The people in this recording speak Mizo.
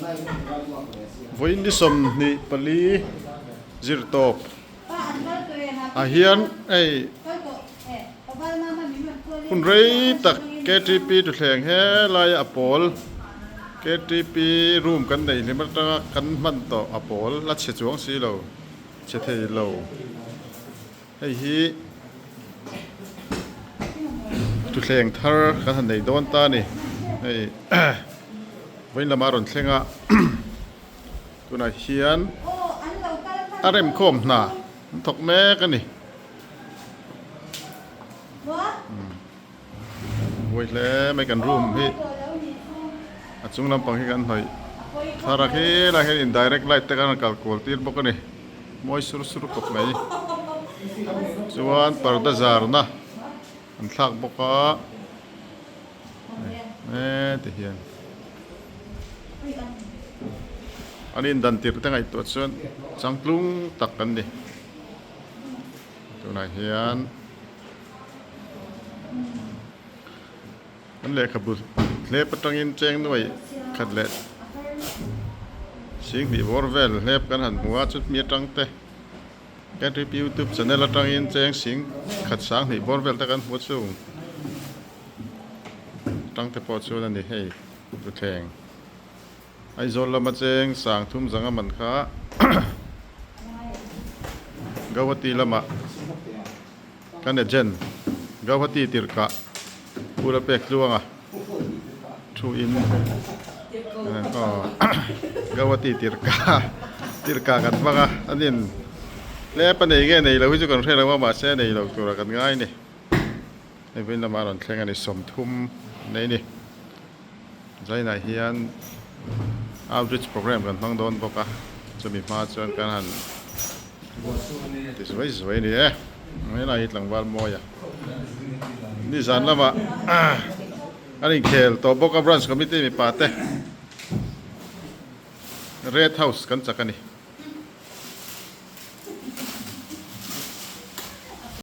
Vawiin ni 24 zir tawp ah hian hei hun rei tak ktp thutthleng helaia a pawl ktp room kan neih hlim atanga kan hman tawh a pawl la chhe chuang si lo chhe thei lo. Hei hi thutthleng thar kan han nei dawn ta a ni. Hei vawiin lamah a rawn thleng a, tunah hian a remkhawm hna an thawk mek a ni. Buai hle mai kan room hi a chung lampang hi kan hnawih thar a khilai hian in direct light te khan a kal kual tir bawk a ni mawi sur sur khawp mai chuan parda zarna an thlak bawk a heti hian an indan tirh te ngaihtuah chuan changtlung tak an ni tunah hian. An lehkhabu hlep atangin cheng nuai khat leh singhnih bawr vel hlep kan han hmu a chutmi atang te KTP youtube channel atangin cheng sing khat sanghnih bawr vel te kan hmu chung atang te pawh chuan a ni hei thutthleng Aizawl lama cheng sang thum zanga man kha Gauhati lama kan agent Gauhati tirhkah Pu la pek tluanga thu in aw Gauhati tirhkah tirhkah kan hmang a an in hlep a nei nge nei lo hi chu kan hre lo a mahse a nei lo tura kan ngai a ni hei vawiin lamah a rawn thleng a ni 30 nei a ni. Zainah hian outreach program kan hmang dawn bawk a, chumi hma chuan kan han ti zuai zuai a ni e. Helai hi tlangval mawi a, nizan lamah an inkhel tawh bawk a branch committee mipa te Red House kan chak a ni.